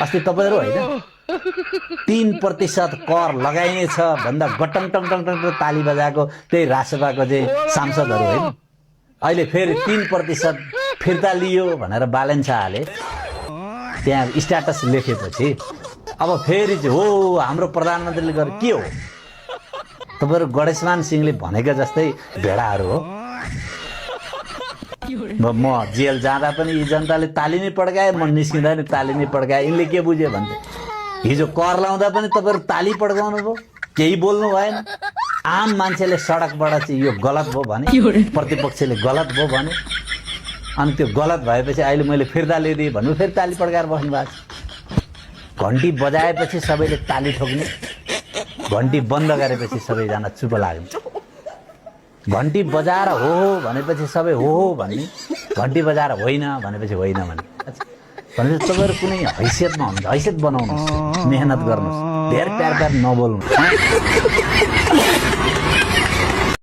अस्ति तपाईँहरू होइन 3% कर लगाइनेछ भन्दा गटङ टङ टङ टङ ताली बजाएको त्यही राजसभाको चाहिँ सांसदहरू होइन अहिले फेरि 3% फिर्ता लियो भनेर बालेन शाहले त्यहाँ स्ट्याटस लेखेपछि अब फेरि चाहिँ हो हाम्रो प्रधानमन्त्रीले गरे के हो तपाईँहरू गणेशमान सिंहले भनेको जस्तै भेडाहरू हो म जेल जाँदा पनि यी जनताले ताली नै पड्काए म निस्किँदा नि ताली नै पड्काए यिनले के बुझ्यो भन्थे हिजो कर लाउँदा पनि तपाईँहरू ताली पड्काउनु भयो केही बोल्नु भएन आम मान्छेले सडकबाट चाहिँ यो गलत भयो भने प्रतिपक्षले गलत भयो भने अनि त्यो गलत भएपछि अहिले मैले फिर्ता लिइदिएँ भन्नु फेरि ताली पड्काएर बस्नु भएको छ घन्टी बजाएपछि सबैले ताली ठोक्ने घन्टी बन्द गरेपछि सबैजना चुप लाग्ने घन्टी बजाएर हो भनेपछि सबै हो भन्ने घन्टी बजाएर होइन भनेपछि होइन भन्ने भनेपछि तपाईँहरू कुनै हैसियतमा हुनुहुन्छ हैसियत बनाउनुहोस् मेहनत गर्नुहोस् धेर प्यार नबोल्नु